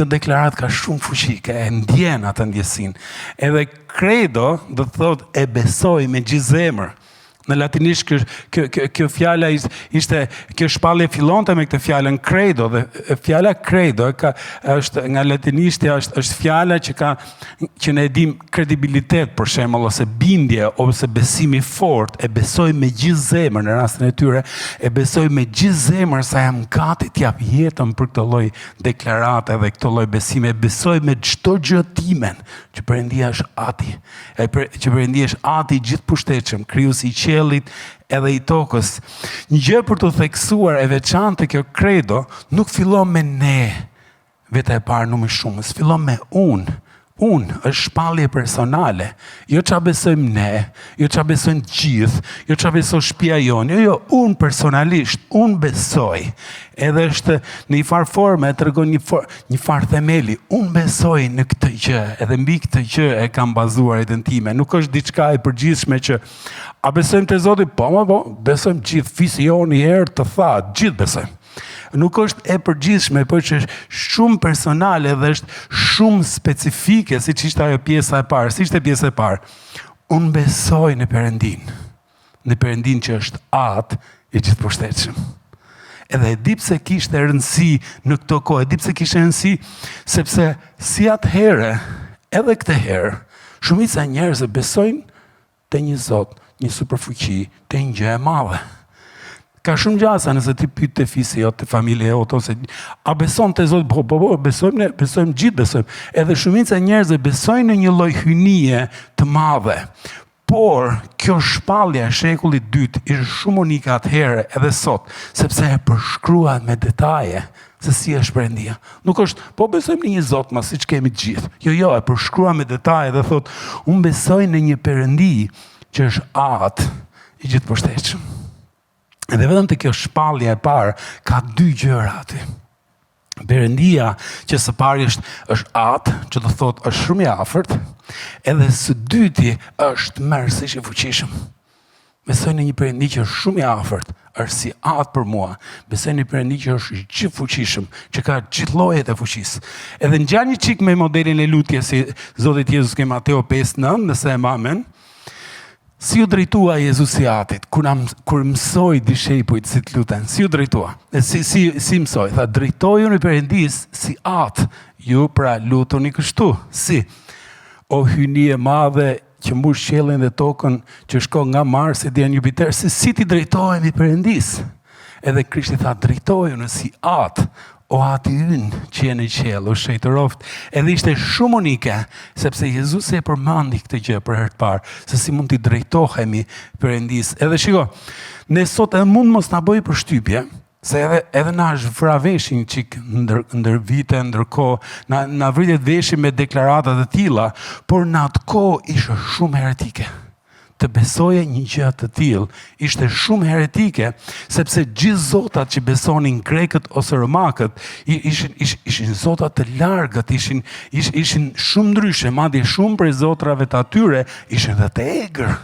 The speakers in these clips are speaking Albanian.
Kjo deklaratë ka shumë fuqi, ke e ndjen atë ndjesinë. Edhe credo do të thotë e besoj me gjithë zemër. Në latinisht kjo kjo kjo, kjo fjala ishte kjo shpallje fillonte me këtë fjalën credo dhe fjala credo ka është nga latinishtja është është fjala që ka që ne e dim kredibilitet për shembull ose bindje ose besim i fortë e besoj me gjithë zemër në rastin e tyre e besoj me gjithë zemër sa jam gati të jap jetën për këtë lloj deklarate dhe këtë lloj besimi e besoj me çdo gjë timen që Perëndia është Ati E për, që Perëndia është Ati i gjithëpushtetshëm, krijuesi i qiellit edhe i tokës. Një gjë për t'u theksuar e veçantë kjo kredo nuk fillon me ne, veta e parë numri shumës, fillon me unë. Unë është shpallje personale, jo ça besojmë ne, jo ça besojnë të gjithë, jo ça beson shtëpia jonë, jo, jo, unë personalisht, unë besoj. Edhe është në një farë forme e tregon një for, një farë themeli. Unë besoj në këtë gjë, edhe mbi këtë gjë e kam bazuar jetën time. Nuk është diçka e përgjithshme që a besojmë te Zoti? Po, po, po, besojmë gjithë fisi jonë i erë të thatë, gjithë besojmë. Nuk është e përgjithshme, por që është shumë personale dhe është shumë specifike, siç ishte ajo pjesa e parë. Si ishte pjesa e parë? Unë besoj në Perëndinë. Në Perëndinë që është Atë i gjithëpushtetshëm. Edhe e di pse kishte rëndësi në këto kohë, e di pse kishte rëndësi, sepse si atëherë, edhe këtë herë, shumica e njerëzve besojnë te një Zot, një superfuqi, te një gjë e madhe. Ka shumë gjasa nëse ti pyet te fisi jot, te familja jote ose a beson te Zoti? Po, po, po, besojmë ne, besojmë gjithë besojmë. Edhe shumica e njerëzve besojnë në një lloj hyjnie të madhe. Por, kjo shpallja e shekullit të dytë ishte shumë unike atëherë edhe sot, sepse e përshkruan me detaje se si është Perëndia. Nuk është, po besojmë në një Zot, ma siç kemi të gjithë. Jo, jo, e përshkruan me detaje dhe thotë, unë besoj në një Perëndi që është Atë i gjithëpushtetshëm. Edhe vetëm te kjo shpallja e parë ka dy gjëra aty. Perëndia që së pari është është atë, që do thotë është shumë i afërt, edhe së dyti është tmerrësisht i fuqishëm. Besoj në një Perëndi që është shumë i afërt, është si atë për mua. Besoj në një Perëndi që është i gjithëfuqishëm, që ka gjithë llojet e fuqisë. Edhe ngjan një çik me modelin e lutjes së Zotit Jezus ke Mateo 5:9, nëse e mban mend. Si iu drejtua Jezusi Atit, kur, na, kur mësoi dishepujt si të luten, si iu drejtua? E si, si, si mësoi? Tha, drejtojuni Perëndisë si Atë, ju pra lutuni kështu, si? O hyjni e madhe që mbush qiellin dhe tokën, që shkon nga Marsi deri në Jupiter, si, si t'i drejtohemi Perëndisë? Edhe Krishti tha, drejtojuni si Atë, O Ati ynë që je në qiell, u shenjtëroftë. Edhe ishte shumë unike, sepse Jezusi e përmendi këtë gjë për herë të parë, se si mund t'i drejtohemi Perëndisë. Edhe shiko, ne sot edhe mund mos na bëjë përshtypje, se edhe edhe na është vra veshi një çik ndër ndër vite, ndërkohë, na na vritet veshi me deklarata të tilla, por në atë kohë ishte shumë heretike. Të besoje një gjë të tillë ishte shumë heretike, sepse gjithë zotat që besonin grekët ose romakët ishin ishin, ishin zota të largët, ishin ishin, ishin shumë ndryshe, madje shumë prej zotrave të atyre ishin dhe të egër.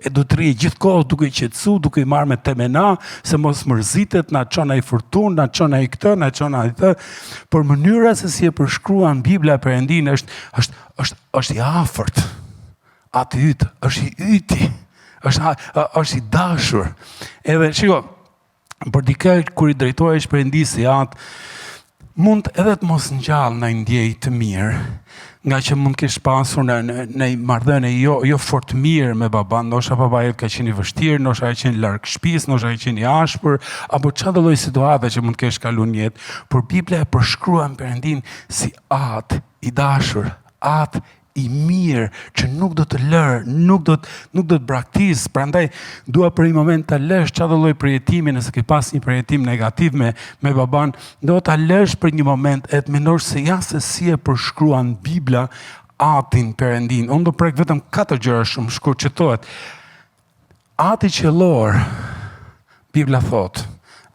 E do të rrije gjithë kohës duke i qetësu, duke i marrë me temena, se mos mërzitet, na çon ai furtunë, na çon ai këtë, na çon ai këtë. Por mënyra se si e përshkruan Bibla Perëndinë është është është është i afërt. Ati yt është i yti, është, është i dashur. Edhe, shiko, për dikë kur i drejtohesh Perëndisë si atë, mund edhe të mos ngjallë ndonjë ndjenjë të mirë, ngaqë mund të kesh pasur në në, në marrëdhënie jo jo fort mirë me babanë, ndoshta babai yt ka qenë i vështirë, ndoshta ka qenë larg shtëpisë, ndoshta ka qenë i ashpër, apo çfarëdo lloj situate që mund të kesh kaluar në jetë, por Bibla e përshkruan Perëndinë si atë i dashur, atë i mirë që nuk do të lërë, nuk do të nuk do të braktisë. Prandaj dua për një moment ta lësh çfarëdo lloj përjetimi, nëse ke pas një përjetim negativ me me baban, do ta lësh për një moment e të mendosh se ja se si e përshkruan Bibla Atin Perëndinë. Unë do prek vetëm katër gjëra shumë shkurt që thotë. Ati qiellor, Bibla thotë,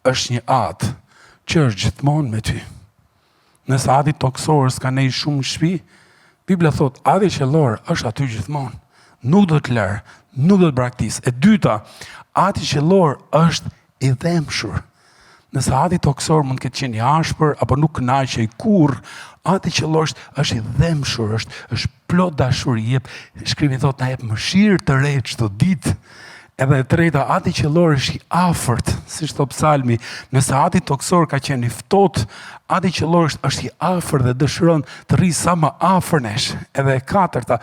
është një atë që është gjithmonë me ty. Nëse ati tokësor s'ka nejt shumë në shtëpi, Bibla thotë, ati qiellor është aty gjithmonë. Nuk do të lërë, nuk do të braktisë. E dyta, ati qiellor është i dhembshur. Nëse ati tokësor mund të ketë qenë i ashpër apo nuk kënaqej kurrë, ati qiellor është i dhembshur, është është plot dashuri, jep shkrimi thotë na jep mëshirë të re çdo ditë. Edhe e treta, ati qiellor është i afërt, siç thotë psalmi, nëse ati tokësor ka qenë i ftohtë, ati qiellor është, është i afërt dhe dëshiron të rrijë sa më afër nesh. Edhe e katërta,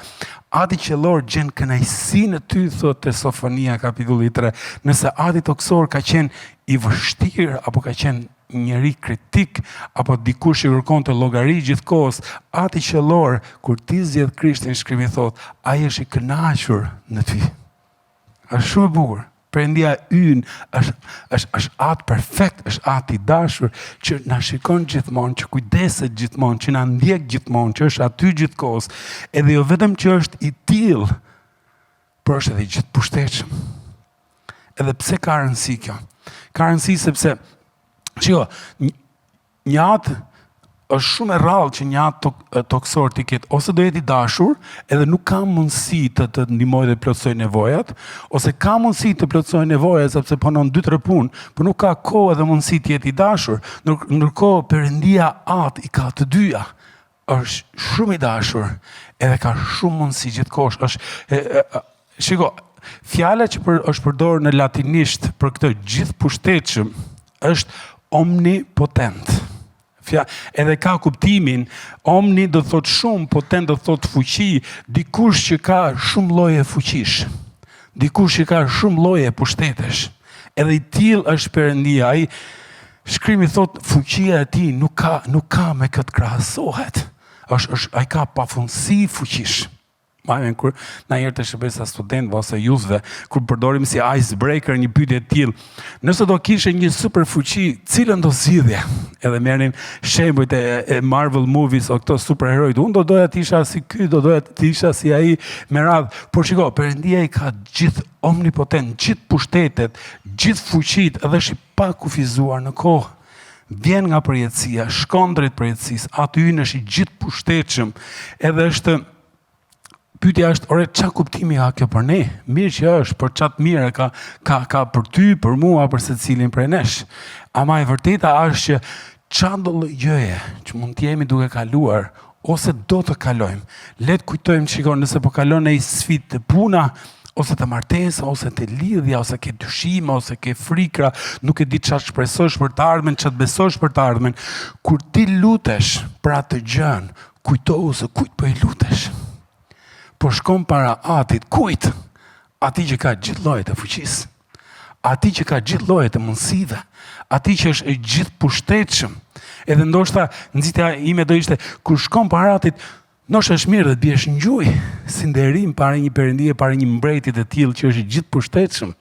ati qiellor gjen kënaqësi në ty, thotë te Sofonia kapitulli 3. Nëse ati tokësor ka qenë i vështirë apo ka qenë njeri kritik apo dikush që kërkonte llogari gjithë kohës, ati qiellor kur ti zgjedh Krishtin, shkrimi thotë, ai është i kënaqur në ty. Është shumë e bukur. Perëndia ynë është është është atë perfekt, është atë i dashur që na shikon gjithmonë, që kujdeset gjithmonë, që na ndjek gjithmonë, që është aty gjithë kohës. Edhe jo vetëm që është i tillë, por është edhe i gjithëpushtetshëm. Edhe pse ka rëndësi kjo? Ka rëndësi sepse shiko, një atë është shumë e rrallë që një atë tok, tokësor të ketë ose do jetë i dashur, edhe nuk ka mundësi të të ndihmojë dhe plotësojë nevojat, ose ka mundësi të plotësojë nevojat sepse punon dy tre punë, por nuk ka kohë edhe mundësi të jetë i dashur. Ndërkohë Perëndia Atë i ka të dyja. Është shumë i dashur, edhe ka shumë mundësi gjithkohë. Është e, e, shiko, fjala që për, është përdorur në latinisht për këtë gjithëpushtetshëm është omnipotent. Fja, edhe ka kuptimin, omni do të thotë shumë, potent do të thotë fuqi, dikush që ka shumë lloje fuqish, dikush që ka shumë lloje pushtetesh. Edhe i tillë është Perëndia, ai shkrimi thotë fuqia e tij nuk ka nuk ka me kë të krahasohet. Është është ai ka pafundësi fuqish. Mbaj mend kur ndonjëherë te shërbesa studentëve ose youthve, kur përdorim si icebreaker një pyetje të tillë, nëse do kishe një superfuqi, cilën do zgjidhje? Edhe merrnin shembujt e, e Marvel movies o këto superherojt. Unë do doja të isha si ky, do doja të isha si ai me radhë. Por shiko, Perëndia i ka gjithë omnipotent, gjithë pushtetet, gjithë fuqitë edhe është i pakufizuar në kohë. Vjen nga përjetësia, shkon drejt përjetësisë. Ati ynë është i gjithëpushtetshëm. Edhe është pyetja është, ore, ça kuptimi ka kjo për ne? Mirë që është, por ça të mire ka, ka, ka për ty, për mua, për secilin prej nesh. Ama e vërteta është që çfarëdo lloj gjëje që mund të jemi duke kaluar, ose do të kalojmë. Le të kujtojmë, shiko, nëse po kalon një sfidë te puna, ose te martesa, ose te lidhja, ose ke dyshime, ose ke frikra, nuk e di çfarë shpresosh për të ardhmen, çfarë të besosh për të ardhmen. Kur ti lutesh për atë gjën, kujtohu se kujt po i lutesh. Po shkon para atit, kujt? Atij që ka gjithë llojet e fuqisë. Atij që ka gjithë llojet e mundësive, atij që është i gjithëpushtetshëm. Edhe ndoshta nxitja ime do ishte kur shkon para atit, ndoshta është mirë dhe të biesh në gjuj, si nderim para një perëndie, para një mbreti të tillë që është i gjithëpushtetshëm.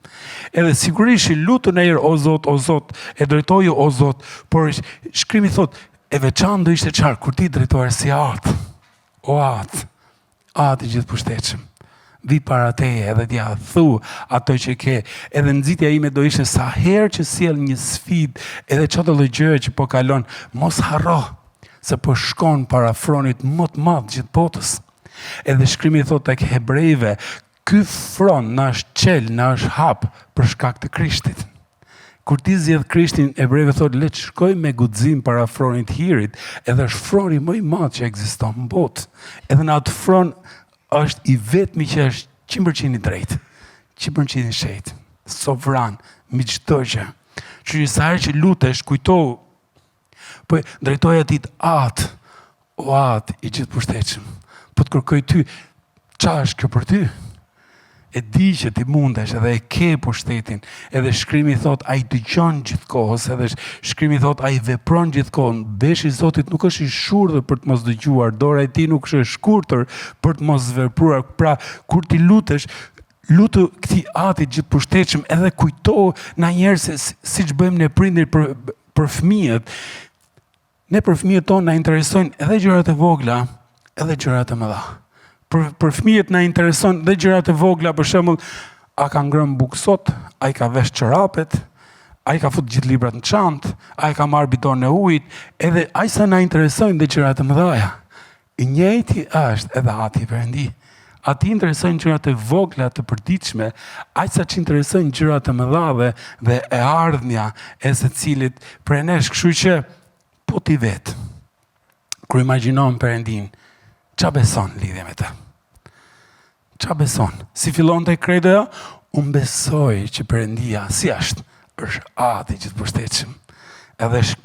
Edhe sigurisht që lutu ndonjëherë o Zot, o Zot, e drejtoju o Zot, por shkrimi thotë e veçantë do ishte çfarë kur ti drejtohesh si atë. O atë, Atë i gjithëpushtetshëm. Vi para teje edhe t'ia thu ato që ke. Edhe nxitja ime do ishte sa herë që sjell një sfidë, edhe çdo lloj gjëje që po kalon, mos harro se po shkon para fronit më të madh gjithë botës. Edhe shkrimi thotë tek hebrejve, ky fron na është çel, na është hap për shkak të Krishtit. Kur ti zgjedh Krishtin, hebrejve thotë le të shkojmë me guxim para fronit të hirit, edhe është froni më i madh që ekziston në botë. Edhe në atë fron është i vetmi që është 100% i drejtë, 100% i shenjtë, sovran, mbi çdo gjë. Kështu që sa herë që lutesh, kujtohu Po drejtoju atij atë, o atë i gjithëpushtetshëm. Po të kërkoj ty, ça është kjo për ty? E di që ti mundesh edhe e ke pushtetin, edhe shkrimi thot ai dëgjon gjithkohës, edhe shkrimi thot ai vepron gjithkohën. Veshi i Zotit nuk është i shurdhër për të mos dëgjuar, dora e tij nuk është e shkurtër për të mos vepruar. Pra, kur ti lutesh, lutu këtij ati gjithëpushtetshëm edhe kujto ndonjëherë se siç bëjmë ne prindërit për për fëmijët. Ne për fëmijët tonë na interesojnë edhe gjërat e vogla, edhe gjërat e mëdha. Për për fëmijët na interesojnë edhe gjërat e vogla, për shembull, a ka ngrënë bukë sot, a i ka vesh çorapet, a i ka fut gjithë librat në çantë, a i ka marrë bidonin e ujit, edhe aq sa na interesojnë dhe gjërat e mëdha. I njëjti është edhe Ati Perëndi. Atij i interesojnë gjërat e vogla të përditshme, aq sa që interesojnë gjërat e mëdha dhe, dhe e ardhmja e secilit prej nesh. Kështu që po ti vetë, kur imagjinon Perëndinë, ça beson lidhje me të? Ça beson? Si fillonte kredoja? Unë besoj që Perëndia, si është? Është Ati i gjithëpushtetshëm. Edhe është